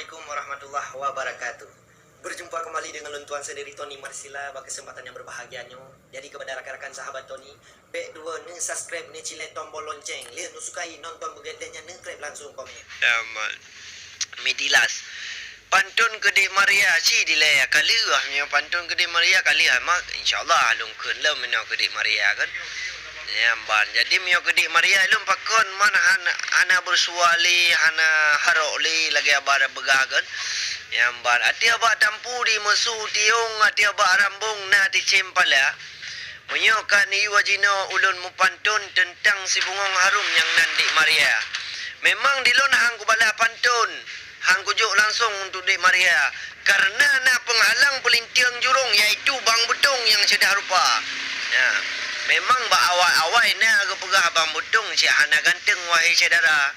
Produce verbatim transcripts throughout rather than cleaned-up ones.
Assalamualaikum warahmatullahi wabarakatuh. Berjumpa kembali dengan lôn tuan sendiri, Tony Marsila, bak kesempatan yang berbahagia nyoe. Jadi kepada rakan-rakan sahabat Tony, bèk dua neu subscribe, neu cilek tombol lonceng, lheuh neu sukai, nonton beugèt lheuh nyan neu krep langsung komen. Aman. Midilas. Pantôn keu Dek Maria, ci dilèe ka lheuh, nyoe pantôn keu Dek Maria ka lheuh, mak, insyaallah lôn kheun lom inoe keu Dek Maria kan. Nyan ban. Jadi meunyoe keu Dek Maria lôn pakon man han-, hana beursuwa lé, hana harok lé lagèe haba peugah kan. Nyan ban. Ateueh bak tampu di Meusutiong, ateueh bak Rambong na ticém pala. Meunyoe ka neuyue jinoe ulôn meupantôn teuntang si bungöng harôm nyang nan Dek Maria. Memang di lôn han kubala pantôn, han kujok langsong untuk Dek Maria, kareuna na peunghalang peulintieng jurông, yaitu Bang Beutông nyang ceudah rupa. Nah, memang bak awai-awai na geupeugah Bang Beutông cit hana ganteng, wahé syedara.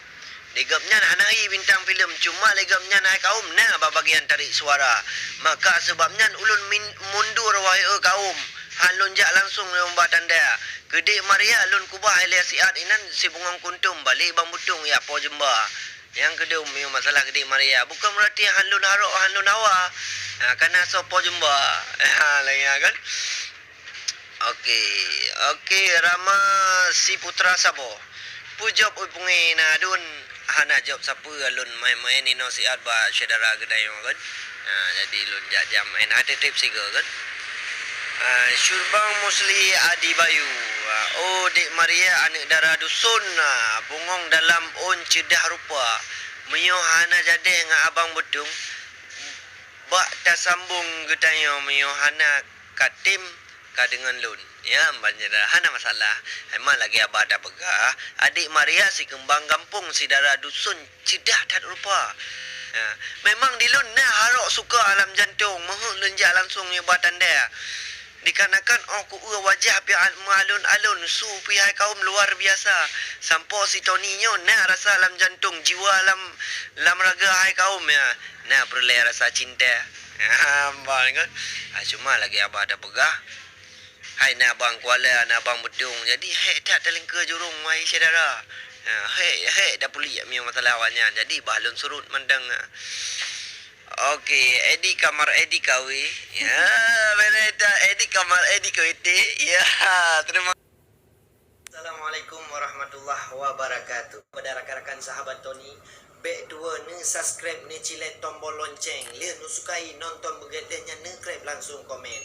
Lé gobnyan hana hi bintang filem, cuma lé gobnyan hai kawöm na bak bagian tarék suara. Maka seubab nyan ulôn min-, mundur, wahé kaum, han lôn jak langsong lôn ba tanda. Keu Dek Maria lôn kubah ilèe siat inan si bungöng kuntom, balek Bang Beutông jak po jeumba. Nyang keudua, meunyoe masalah keu Dek Maria, bukon beurati han lôn harok, han lôn hawa. Ha, ka na soe po jeumba. Ha, lagèe nyan kan. Oke, oke, Rama Siputra Saboh. Peue jaweueb, ui Punge na aduen, hana jaweueb sapeue, lôn maén-maén inoe siat bak syedara geutanyoe kan. Ha, jadi lôn jak jam maén, ha, trép-trép sigoe kan. Ha, Syurbang Musli Adi Bayu. Ha, oh, Dek Maria aneuk dara dusun, ha, bungöng dalam ôn ceudah rupa. Meunyoe hana jadèh ngon Abang Beutông, bak tasambong geutanyoe, meunyoe hana ka tem ka deungon lôn. Ya, ban syedara, hana masalah. Emang lagèe haba tapeugah, Dek Maria si keumbang gampông, si dara dusun ceudah that rupa. Ya, memang di lôn na harok suka lam jantông, meuheuet lôn jak langsong nyoe ba tanda. Dikarenakan 'oh ku-eu wajah pih meualon-alon, su pih hai kawöm luar biasa. Sampoe si Tony nyoe na rasa lam jantông, jiwa lam, lam raga hai kawöm, ya. Na peureulèe rasa cinta. Hamba kan. Ah, cuma lagèe haba tapeugah, hai na Bang Kuala, na Bang Beutông. Jadi, hék that talingka jurông, wahé syedara. Ha, hék, hék tapuléh meunyoe masalah awaknyan. Jadi, bah lôn surot mantong. Oke, Edi Kamar Edi Kawi. Ya, bereda Edi Kamar Edi Kawi. Ya, terima Assalamualaikum warahmatullahi wabarakatuh. Kepada rakan-rakan sahabat Tony, bèk dua neu subscribe, neu cilek tombol lonceng, lheuh neu sukai, nonton beugèt lheuh nyan neu krep langsung komen.